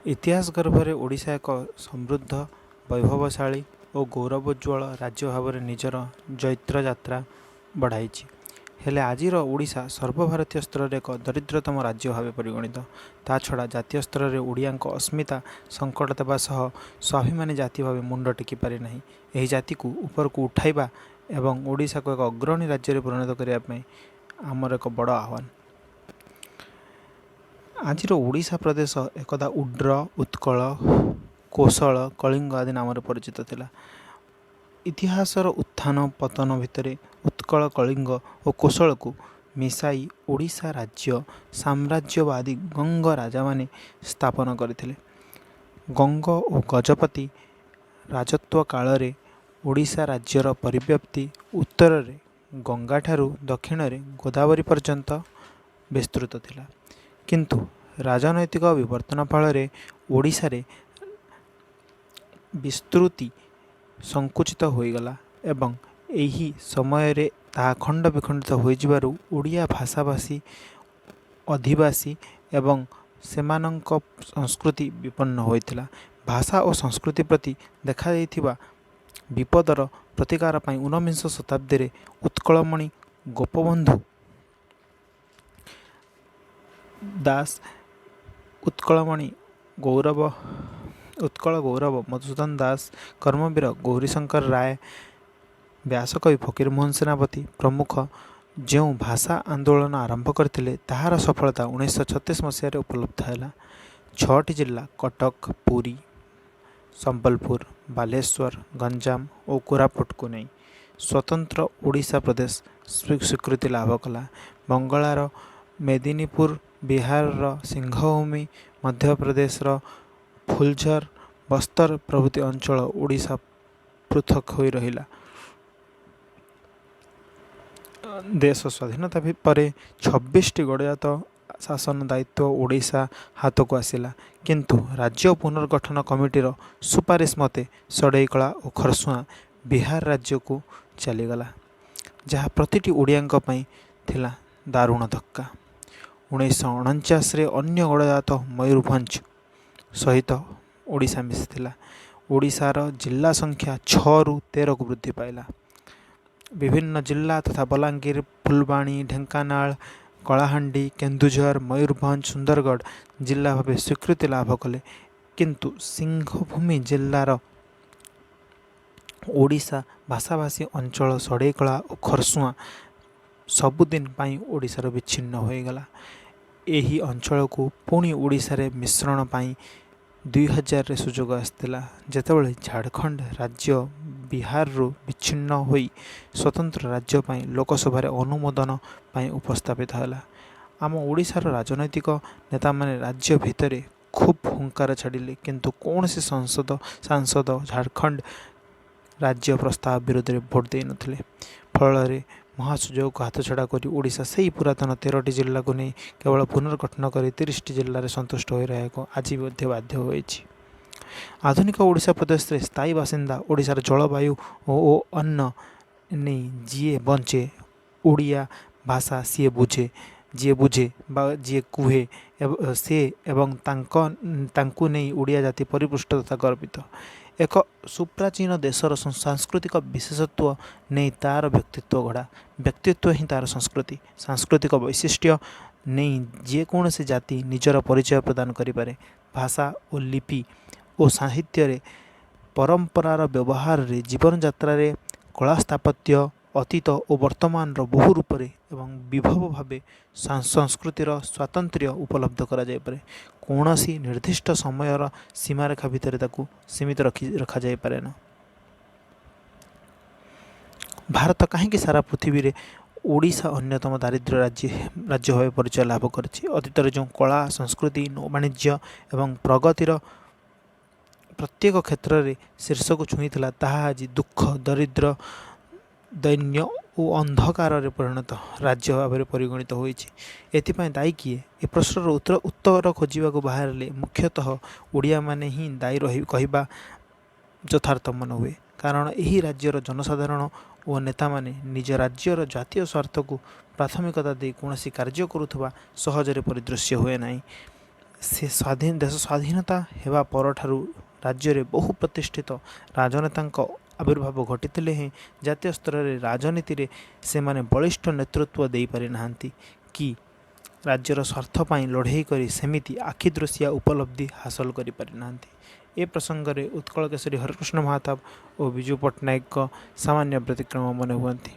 ଇତିହାସ ଗର୍ଭରେ ଓଡ଼ିଶା ଏକ ସମୃଦ୍ଧ, ବୈଭବଶାଳୀ ଓ ଗୌରବୋଜ୍ଜ୍ୱଳ ରାଜ୍ୟ ଭାବରେ ନିଜର ଜୈତ୍ରଯାତ୍ରା ବଢ଼ାଇଛି। ହେଲେ ଆଜିର ଓଡ଼ିଶା ସର୍ବଭାରତୀୟ ସ୍ତରରେ ଏକ ଦରିଦ୍ରତମ ରାଜ୍ୟ ଭାବେ ପରିଗଣିତ। ତା'ଛଡ଼ା ଜାତୀୟ ସ୍ତରରେ ଓଡ଼ିଆଙ୍କ ଅସ୍ମିତା ସଙ୍କଟ ଦେବା ସହ ସ୍ୱାଭିମାନୀ ଜାତି ଭାବେ ମୁଣ୍ଡ ଟେକି ପାରିନାହିଁ। ଏହି ଜାତିକୁ ଉପରକୁ ଉଠାଇବା ଏବଂ ଓଡ଼ିଶାକୁ ଏକ ଅଗ୍ରଣୀ ରାଜ୍ୟରେ ପରିଣତ କରିବା ପାଇଁ ଆମର ଏକ ବଡ଼ ଆହ୍ୱାନ। ଆଜିର ଓଡ଼ିଶା ପ୍ରଦେଶ ଏକଦା ଉଡ୍ର, ଉତ୍କଳ, କୋଶଳ, କଳିଙ୍ଗ ଆଦି ନାମରେ ପରିଚିତ ଥିଲା। ଇତିହାସର ଉତ୍ଥାନ ପତନ ଭିତରେ ଉତ୍କଳ, କଳିଙ୍ଗ ଓ କୋଶଳକୁ ମିଶାଇ ଓଡ଼ିଶା ରାଜ୍ୟ ସାମ୍ରାଜ୍ୟବାଦୀ ଗଙ୍ଗ ରାଜାମାନେ ସ୍ଥାପନ କରିଥିଲେ। ଗଙ୍ଗ ଓ ଗଜପତି ରାଜତ୍ୱ କାଳରେ ଓଡ଼ିଶା ରାଜ୍ୟର ପରିବ୍ୟାପ୍ତି ଉତ୍ତରରେ ଗଙ୍ଗାଠାରୁ ଦକ୍ଷିଣରେ ଗୋଦାବରୀ ପର୍ଯ୍ୟନ୍ତ ବିସ୍ତୃତ ଥିଲା। କିନ୍ତୁ ରାଜନୈତିକ ବିବର୍ତ୍ତନ ଫଳରେ ଓଡ଼ିଶାରେ ବିସ୍ତୃତି ସଙ୍କୁଚିତ ହୋଇଗଲା ଏବଂ ଏହି ସମୟରେ ତାହା ଖଣ୍ଡ ବିଖଣ୍ଡିତ ହୋଇଯିବାରୁ ଓଡ଼ିଆ ଭାଷାଭାଷୀ ଅଧିବାସୀ ଏବଂ ସେମାନଙ୍କ ସଂସ୍କୃତି ବିପନ୍ନ ହୋଇଥିଲା। ଭାଷା ଓ ସଂସ୍କୃତି ପ୍ରତି ଦେଖାଦେଇଥିବା ବିପଦର ପ୍ରତିକାର ପାଇଁ ଊନବିଂଶ ଶତାବ୍ଦୀରେ ଉତ୍କଳମଣି ଗୋପବନ୍ଧୁ ଦାସ, ଉତ୍କଳମଣି ଗୌରବ ଉତ୍କଳ ଗୌରବ ମଧୁସୂଦନ ଦାସ, କର୍ମବୀର ଗୌରୀଶଙ୍କର ରାୟ, ବ୍ୟାସକବି ଫକୀରମୋହନ ସେନାପତି ପ୍ରମୁଖ ଯେଉଁ ଭାଷା ଆନ୍ଦୋଳନ ଆରମ୍ଭ କରିଥିଲେ, ତାହାର ସଫଳତା 1936 ମସିହାରେ ଉପଲବ୍ଧ ହେଲା। 6ଟି ଜିଲ୍ଲା କଟକ, ପୁରୀ, ସମ୍ବଲପୁର, ବାଲେଶ୍ୱର, ଗଞ୍ଜାମ ଓ କୋରାପୁଟକୁ ନେଇ ସ୍ୱତନ୍ତ୍ର ଓଡ଼ିଶା ପ୍ରଦେଶ ସ୍ୱୀକୃତି ଲାଭ କଲା। ବଙ୍ଗଳାର ମେଦିନୀପୁର, ବିହାରର ସିଂହଭୂମି, ମଧ୍ୟପ୍ରଦେଶର ଫୁଲଝର, ବସ୍ତର ପ୍ରଭୃତି ଅଞ୍ଚଳ ଓଡ଼ିଶା ପୃଥକ୍ ହୋଇ ରହିଲା। ଦେଶ ସ୍ୱାଧୀନତା ପରେ 26ଟି ଗଡ଼ଜାତ ଶାସନ ଦାୟିତ୍ୱ ଓଡ଼ିଶା ହାତକୁ ଆସିଲା। କିନ୍ତୁ ରାଜ୍ୟ ପୁନର୍ଗଠନ କମିଟିର ସୁପାରିଶ ମତେ ଷଢ଼େଇକଳା ଓ ଖରସୁଆଁ ବିହାର ରାଜ୍ୟକୁ ଚାଲିଗଲା, ଯାହା ପ୍ରତିଟି ଓଡ଼ିଆଙ୍କ ପାଇଁ ଥିଲା ଦାରୁଣ ଧକ୍କା। 1949ରେ ଅନ୍ୟ ଗଡ଼ଜାତ ମୟୂରଭଞ୍ଜ ସହିତ ଓଡ଼ିଶା ମିଶିଥିଲା। ଓଡ଼ିଶାର ଜିଲ୍ଲା ସଂଖ୍ୟା 6ରୁ 13କୁ ବୃଦ୍ଧି ପାଇଲା। ବିଭିନ୍ନ ଜିଲ୍ଲା ତଥା ବଲାଙ୍ଗୀର, ଫୁଲବାଣୀ, ଢେଙ୍କାନାଳ, କଳାହାଣ୍ଡି, କେନ୍ଦୁଝର, ମୟୂରଭଞ୍ଜ, ସୁନ୍ଦରଗଡ଼ ଜିଲ୍ଲା ଭାବେ ସ୍ୱୀକୃତି ଲାଭ କଲେ। କିନ୍ତୁ ସିଂହଭୂମି ଜିଲ୍ଲାର ଓଡ଼ିଶା ଭାଷାଭାଷୀ ଅଞ୍ଚଳ ଷଢ଼େଇକଳା ଓ ଖରସୁଆଁ ସବୁଦିନ ପାଇଁ ଓଡ଼ିଶାରୁ ବିଚ୍ଛିନ୍ନ ହୋଇଗଲା। ଏହି ଅଞ୍ଚଳକୁ ପୁଣି ଓଡ଼ିଶାରେ ମିଶ୍ରଣ ପାଇଁ 2000ରେ ସୁଯୋଗ ଆସିଥିଲା, ଯେତେବେଳେ ଝାଡ଼ଖଣ୍ଡ ରାଜ୍ୟ ବିହାରରୁ ବିଚ୍ଛିନ୍ନ ହୋଇ ସ୍ୱତନ୍ତ୍ର ରାଜ୍ୟ ପାଇଁ ଲୋକସଭାରେ ଅନୁମୋଦନ ପାଇଁ ଉପସ୍ଥାପିତ ହେଲା। ଆମ ଓଡ଼ିଶାର ରାଜନୈତିକ ନେତାମାନେ ରାଜ୍ୟ ଭିତରେ ଖୁବ୍ ହୁଙ୍କାର ଛାଡ଼ିଲେ, କିନ୍ତୁ କୌଣସି ସଂସଦ ସାଂସଦ ଝାଡ଼ଖଣ୍ଡ ରାଜ୍ୟ ପ୍ରସ୍ତାବ ବିରୋଧରେ ଭୋଟ ଦେଇନଥିଲେ। ଫଳରେ ମହାସୁଯୋଗକୁ ହାତଛଡ଼ା କରି ଓଡ଼ିଶା ସେଇ ପୁରାତନ 13ଟି ଜିଲ୍ଲାକୁ ନେଇ କେବଳ ପୁନର୍ଗଠନ କରି 30ଟି ଜିଲ୍ଲାରେ ସନ୍ତୁଷ୍ଟ ହୋଇ ରହିବାକୁ ଆଜି ମଧ୍ୟ ବାଧ୍ୟ ହୋଇଛି। ଆଧୁନିକ ଓଡ଼ିଶା ପ୍ରଦେଶରେ ସ୍ଥାୟୀ ବାସିନ୍ଦା ଓଡ଼ିଶାର ଜଳବାୟୁ ଓ ଅନ୍ନ ନେଇ ଯିଏ ବଞ୍ଚେ, ଓଡ଼ିଆ ଭାଷା ସିଏ ବୁଝେ, ଯିଏ ବୁଝେ ବା ଯିଏ କୁହେ ସେ ଏବଂ ତାଙ୍କୁ ନେଇ ଓଡ଼ିଆ ଜାତି ପରିପୃଷ୍ଟ ତଥା ଗର୍ବିତ। ଏକ ସୁପ୍ରାଚୀନ ଦେଶର ସାଂସ୍କୃତିକ ବିଶେଷତ୍ୱ ନେଇ ତା'ର ବ୍ୟକ୍ତିତ୍ୱ ଗଢ଼ା। ବ୍ୟକ୍ତିତ୍ୱ ହିଁ ତା'ର ସଂସ୍କୃତି। ସାଂସ୍କୃତିକ ବୈଶିଷ୍ଟ୍ୟ ନେଇ ଯେକୌଣସି ଜାତି ନିଜର ପରିଚୟ ପ୍ରଦାନ କରିପାରେ। ଭାଷା ଓ ଲିପି ଓ ସାହିତ୍ୟରେ, ପରମ୍ପରାର ବ୍ୟବହାରରେ, ଜୀବନଯାତ୍ରାରେ, କଳା ସ୍ଥାପତ୍ୟ, ଅତୀତ ଓ ବର୍ତ୍ତମାନର ବହୁ ରୂପରେ ଏବଂ ବିଭବ ଭାବେ ସଂସ୍କୃତିର ସ୍ୱାତନ୍ତ୍ର୍ୟ ଉପଲବ୍ଧ କରାଯାଇପାରେ। କୌଣସି ନିର୍ଦ୍ଦିଷ୍ଟ ସମୟର ସୀମାରେଖା ଭିତରେ ତାକୁ ସୀମିତ ରଖାଯାଇପାରେ ନା। ଭାରତ କାହିଁକି ସାରା ପୃଥିବୀରେ ଓଡ଼ିଶା ଅନ୍ୟତମ ଦାରିଦ୍ର୍ୟ ରାଜ୍ୟ ଭାବେ ପରିଚୟ ଲାଭ କରିଛି? ଅତୀତରେ ଯେଉଁ କଳା, ସଂସ୍କୃତି, ନୌବାଣିଜ୍ୟ ଏବଂ ପ୍ରଗତିର ପ୍ରତ୍ୟେକ କ୍ଷେତ୍ରରେ ଶୀର୍ଷକୁ ଛୁଇଁଥିଲା, ତାହା ଆଜି ଦୁଃଖ, ଦରିଦ୍ର, ଦୈନ୍ୟ ଓ ଅନ୍ଧକାରରେ ପରିଣତ ରାଜ୍ୟ ଭାବରେ ପରିଗଣିତ ହୋଇଛି। ଏଥିପାଇଁ ଦାୟୀ କିଏ? ଏ ପ୍ରଶ୍ନର ଉତ୍ତର ଖୋଜିବାକୁ ବାହାରିଲେ ମୁଖ୍ୟତଃ ଓଡ଼ିଆମାନେ ହିଁ ଦାୟୀ ରହି କହିବା ଯଥାର୍ଥ ମନେ ହୁଏ। କାରଣ ଏହି ରାଜ୍ୟର ଜନସାଧାରଣ ଓ ନେତାମାନେ ନିଜ ରାଜ୍ୟର ଜାତୀୟ ସ୍ୱାର୍ଥକୁ ପ୍ରାଥମିକତା ଦେଇ କୌଣସି କାର୍ଯ୍ୟ କରୁଥିବା ସହଜରେ ପରିଦୃଶ୍ୟ ହୁଏ ନାହିଁ। ସେ ସ୍ୱାଧୀନ ଦେଶ ସ୍ୱାଧୀନତା ହେବା ପରଠାରୁ ରାଜ୍ୟରେ ବହୁ ପ୍ରତିଷ୍ଠିତ ରାଜନେତାଙ୍କ ଆବିର୍ଭାବ ଘଟିଥିଲେ ହେଁ ଜାତୀୟ ସ୍ତରରେ ରାଜନୀତିରେ ସେମାନେ ବଳିଷ୍ଠ ନେତୃତ୍ୱ ଦେଇପାରିନାହାନ୍ତି କି ରାଜ୍ୟର ସ୍ୱାର୍ଥ ପାଇଁ ଲଢ଼େଇ କରି ସେମିତି ଆଖିଦୃଶିଆ ଉପଲବ୍ଧି ହାସଲ କରିପାରିନାହାନ୍ତି। ଏ ପ୍ରସଙ୍ଗରେ ଉତ୍କଳ କେଶରୀ ହରେକୃଷ୍ଣ ମହତାବ ଓ ବିଜୁ ପଟ୍ଟନାୟକଙ୍କ ସାମାନ୍ୟ ବ୍ୟତିକ୍ରମ ମନେ ହୁଅନ୍ତି।